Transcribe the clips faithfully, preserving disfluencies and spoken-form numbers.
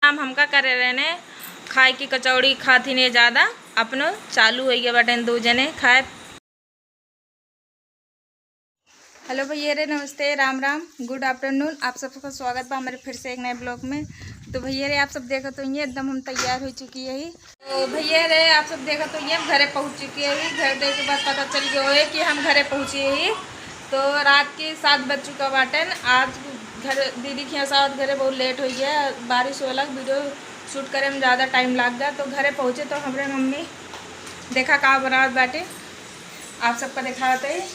हम हमका करे रहने, खाए की कचौड़ी खात ही नहीं ज्यादा, अपनो चालू होइ गया बाटेन दो जने खाए। हेलो भैया रे, नमस्ते, राम राम, गुड आफ्टरनून। आप सबका स्वागत बा हमारे फिर से एक नए ब्लॉग में। तो भैया रे, आप सब देखत होइहैं, एकदम हम तैयार होइ चुकी है। तो भैया रे, आप सब देखत होइहैं, हम घरे पहुँच चुकी है। घर देखे के बाद पता चल गया है कि हम घरे पहुँची है। तो रात के सात बज चुका बाटेन। आज घर दीदी के यहाँ साथ घरे बहुत लेट होइ गया, बारिश होए लग, वीडियो शूट करे में ज़्यादा टाइम लाग गया। तो घरे पहुँचे तो हमरे मम्मी देखा का बनावत बाटे, आप सबका देखावत है।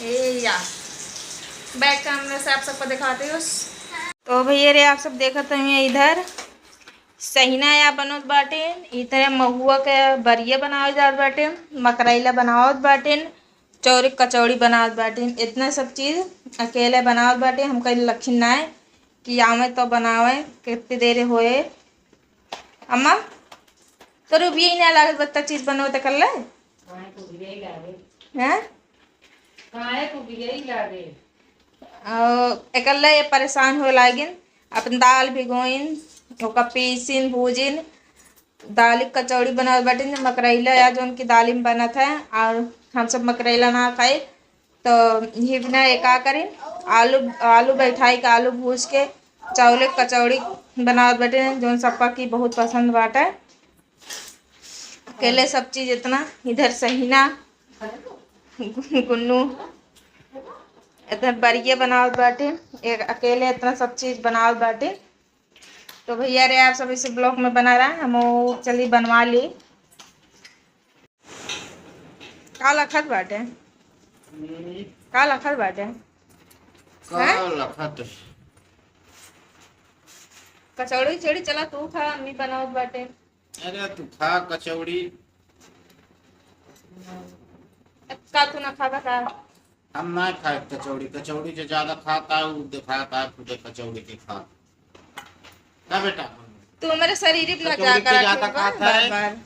ए या बैक कैमरा से आप सबका देखावत है। तो भैया रे, आप सब देखत हैं इधर सहिना या बनत बाटे, इधर महुआ के बरिया बनावल जात बाटे, मकरैला बनावत बाटे, चौरी कचौड़ी बनावत बाटे। इतना सब चीज अकेले बनावत बाटे। हम कहीं लखिन ना है कि आवे तो बनावे, कितनी देर होए। अम्मा, तो रुबिया ही ना लागत, बत्ता चीज बनवे तो कर ले। काहे को बिगड़ी लागे? हैं? काहे को बिगड़ी लागे? और एकल्ले ये परेशान हो लागिन, अपन दाल भिगोइन, ओका पीसिन, भूजिन, दाल की कचौड़ी बनावत बाटिन, मकरैला या जौन की दाल में बनत है, और हम सब मकरैला ना खाए, तो ये बिना ये का करें, आलू, आलू बैठाई के, आलू भूज के चावल के कचौड़ी बनावत बाटे, जौन सबका की बहुत पसंद बाटे। अकेले सब चीज इतना, इधर सहीना, गुन्नू, इधर बरिये बनावत बाटे, एक अकेले इतना सब चीज बनावत बाटे। तो भैया रे, आप सब इसी ब्लॉग में बना रहा, हम वो चली बनवा ली। का लखत बाटे? हम्म। का लखत बाटे? का हैं? लखत? कचौड़ी उचौड़ी चला तू खा, अम्मी बनावत बाटे। अरे तू खा कचौड़ी। का तू ना खाबा का? हम ना खाए कचौड़ी, कचौड़ी जो ज्यादा खाता है, वो दिखाता है खुदे कचौड़ी के खा। ना बेटा, तू हमारे शरीर पे ना कचौड़ी जा के कर ज्यादा रखे बा, खाता है। बार बार।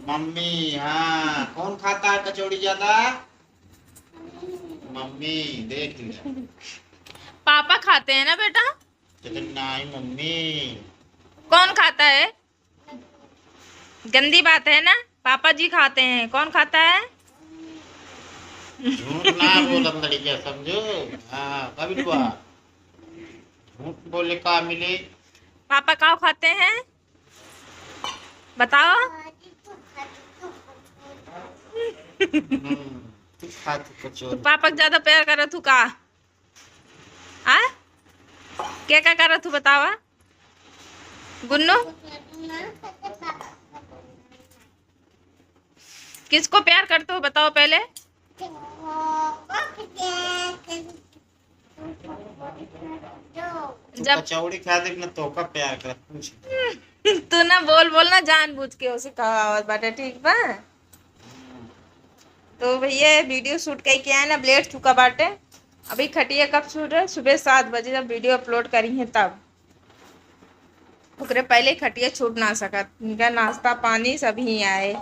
मम्मी, हाँ, कौन खाता है कचौड़ी ज्यादा? मम्मी, देख लिया। पापा खाते हैं ना बेटा? लेकिन नहीं मम्मी। कौन खाता है? गंदी बात है ना, पापा जी खाते हैं, कौन खाता है? झूठ ना बोलत लड़किया, समझो? हाँ, कभी तो आ। झूठ बोले का मिले? पापा का खाते हैं, बताओ? हम्म, तू खा तू कचौड़ी। तू पापा के ज्यादा प्यार करत हूँ का? आ? के का करत हूँ बतावा? गुन्नू? किसको प्यार करते हो बताओ पहले? तू जब कचौड़ी खा देख ना, तोका प्यार करत पूछ। तू ना बोल, बोल ना, जानबूझ के उसे कहावत बाटे, ठीक बा? तो भैया, वीडियो शूट कइके आए ना, लेट चुका बाटे। अभी खटिया कब छूट है? सुबह सात बजे जब वीडियो अपलोड करी है तब। ओकरे पहले खटिया छूट ना सकत। इनका नाश्ता पानी सब ही आए।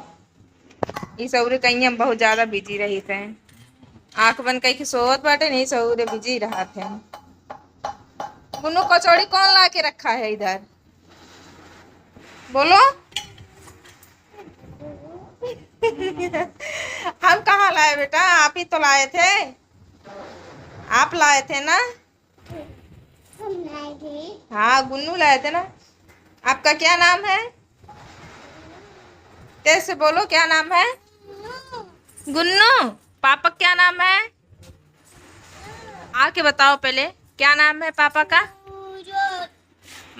ई सौरे कहीं हम बहुत ज्यादा बिजी रही थे। आँख बंद कइके सोवत बाटे, नहीं सौरे बिजी रहत है। गुन्नू, कचौड़ी कौन ला के रखा है इधर? बोलो। हम कहाँ लाए बेटा, आप ही तो लाए थे, आप लाए थे ना। हम लाए थे। हाँ, गुन्नू लाए थे ना। आपका क्या नाम है? तेज से बोलो, क्या नाम है? गुन्नू। पापा क्या नाम है? आके बताओ पहले, क्या नाम है पापा का?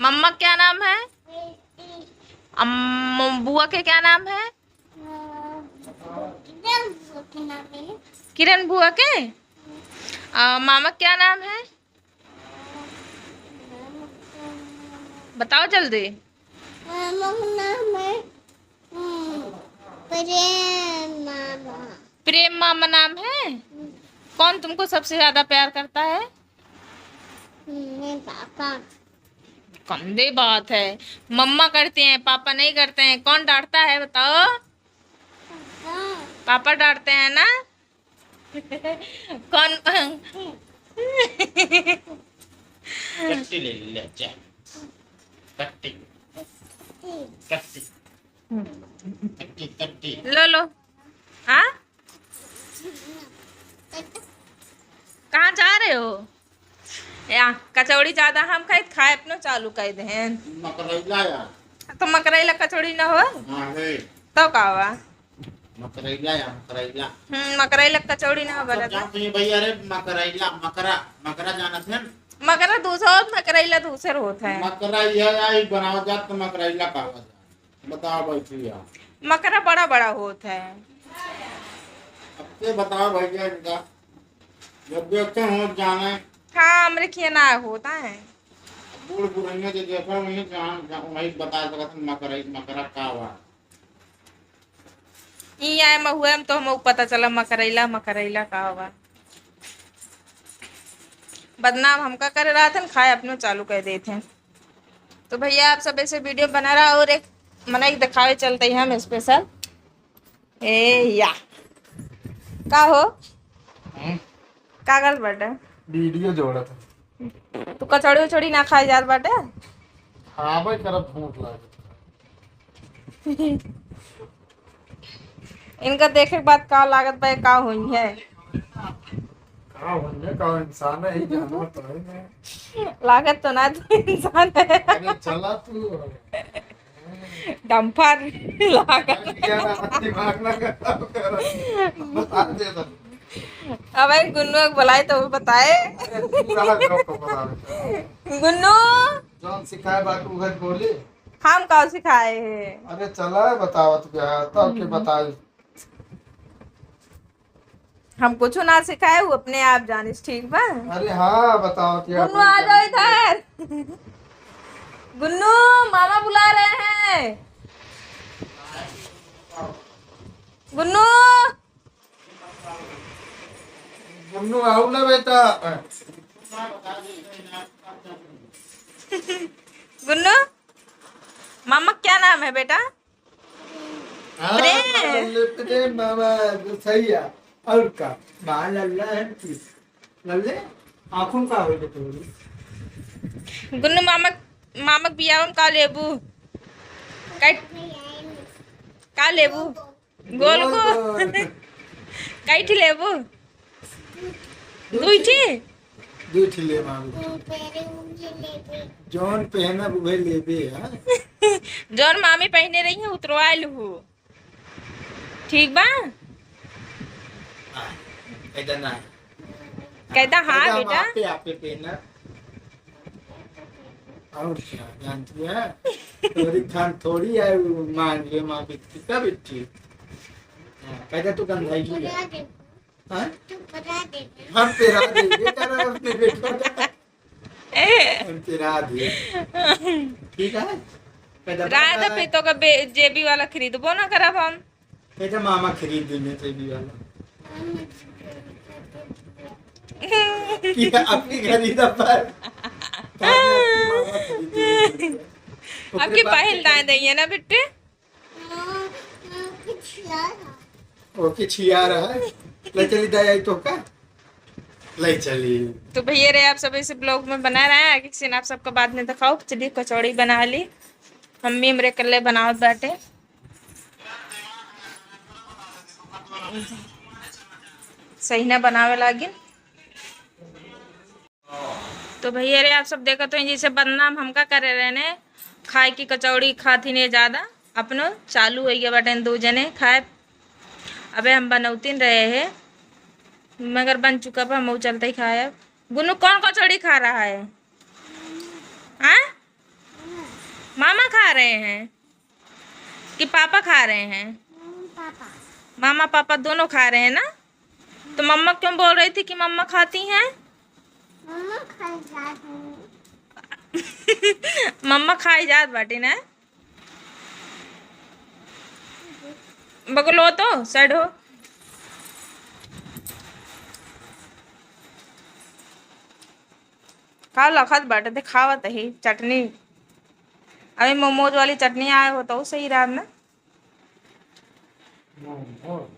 मम्मा क्या नाम है? अम, बुआ के क्या नाम है? किरण बुआ के? आ, मामा क्या नाम है? बताओ जल्दी। मामा का नाम है, हम्म, प्रेम मामा। प्रेम मामा नाम है? हम्म। कौन तुमको सबसे ज्यादा प्यार करता है? हम्म, मेरे पापा। गंदी बात है, मम्मा करती हैं, पापा नहीं करते हैं, कौन डांटता है बताओ? पापा। पापा डांटते हैं ना? कौन? चट्टी ले ले, ले, जा। कट्टी। कट्टी। हम्म। कट्टी, कट्टी। लो, लो। हाँ? कहाँ जा रहे हो? या, कचौड़ी ज्यादा हम खाइत, खाए अपनो चालू कर देहेन। मकरैला या। तो मकरैला कचौड़ी न हो? हाँ, है। तो का हुआ? मकरैला या, मकरैला। हम्म, मकरैला कचौड़ी न हो, सब बोला था। जानते हैं भैया, अरे मकरैला, मकरा, मकरा जानत हैं? मकरा दूसर होत, मकरैला दूसर होत है। मकरा यह या, ई बनावा जात तो मकरैला कहा जात। बताओ बैठी है। मकरा बड़ा बड़ा होत है। अब ते बताओ भैया इनका, जब देखते हो जाने। हाँ, हमरे खिया ना होता है। बूढ़ बुढ़ैया जे देखा वही जान, वही बता सकत हैं मकरई, मकरा का हुआ। ई आए महुआ में तो हमहू पता चला मकरैला, मकरैला का हुआ। बदनाम हमका करे रहत हैं, खाए अपनो चालू कर देत हैं। तो भैया आप सब ऐसे video बना रहा और एक मनई देखावे चलते हैं हम special। ए या। का हो? हम्म? का गल बाटे? Video जोड़त है। तू कचौड़ी उचौड़ी ना खाए जात बाटे? खाबे करब, भूख लागत। इनका देखे के बाद का लागत बा, का होई है? का होई है, का इंसान है, ई जानवर तो है ना। लागत तो ना तू इंसान है। अरे चला तू। डंपर लागत। क्या ना, दिमाग ना खराब कर। बता दे तो। अब एक गुन्नू के बुलाई तो वो बताए। अरे तू रहा जो को बता दे। गुन्नू। जौन सिखाए बाटू उहे बोली। हम का सिखाए है? अरे चला बतावत क्या, तब के हम्म। बताई। हम कुछ ना सिखाए, वो अपने आप जानिस, ठीक बा? अरे हाँ, बतावत क्या गुन्नू, आ जाओ इधर। गुन्नू, मामा बुला रहे हैं। गुन्नू। गुन्नू, आओ ना बेटा। गुन्नू, मामा क्या नाम है बेटा? हाँ, प्रेम। लल्ले प्रेम मामा, सही है। और का? माँ लल्ला है ना चीज। लल्ले, आँखों का हो गया तुम्हारी? गुन्नू मामा, मामा के बियाह में का लेबू? का, का लेबू? गोल गोल। गोल। कई ठी लेबू? दुई ठी? दुई ठी ले मामी। जौन पहनब उहे लेबे, हाँ? जौन मामी पहने रही है, उतरवा लूहू। ठीक बा? हाँ, कहता ना। कहता हाँ, कहता हम बेटा। आपे, आपे पहनब। और क्या, जानती है? तोरी खान थोड़ी है, वो मांग ले माँ बिट्टी का बिट्टी। हाँ, कहता तू गंधाई की है। हाँ? हम पेरा देंगे, कहता अपने बेटों का। हम पेरा दे। ठीक है? कहता राय तो फिर तो का बे-, जेबी वाला खरीदबो ना करब हम। कहते मामा खरीद देंगे जेबी वाला। कि आपकी खरीदा पर। कहते आपकी मामा खरीद देंगे। ओकरे आपकी बाद पहल दाएं दइए ना बिट्टे। ओके छिया रहा है। ले चली दाई आई तो का? ले चली। तो भैया रे, आप सब ऐसे vlog में बना रहे हैं, आगे scene आप सबका बाद में दिखाओ। चलिए कचौड़ी बना ली, मम्मी हमरे कल्ले बनावत बाटे। सही ना बनावे लागिन। तो भैया रे, आप सब देखत हो जैसे बदनाम हमका करे रहने, खाए की कचौड़ी खाथिन ये ज्यादा, अपनो चालू हो गया बाटे दो जने खाए। अबे हम बनौतिन रहे हैं, मगर बन चुका बा, हम चलते ही खाए। गुन्नू कौन कचौड़ी खा रहा है? हाँ, मामा खा रहे हैं। कि पापा खा रहे हैं? हम्म, पापा। मामा पापा दोनों खा रहे हैं ना? तो मम्मा क्यों बोल रही थी कि मम्मा खाती हैं? मम्मा खाई जात हैं। मम्मा खाई जात बाटी ना? बगलो तो side हो। का लखत बाटे, देखावत ही चटनी। अबे मोमोज वाली चटनी आए हो तो सही रहा ना। मोमोज।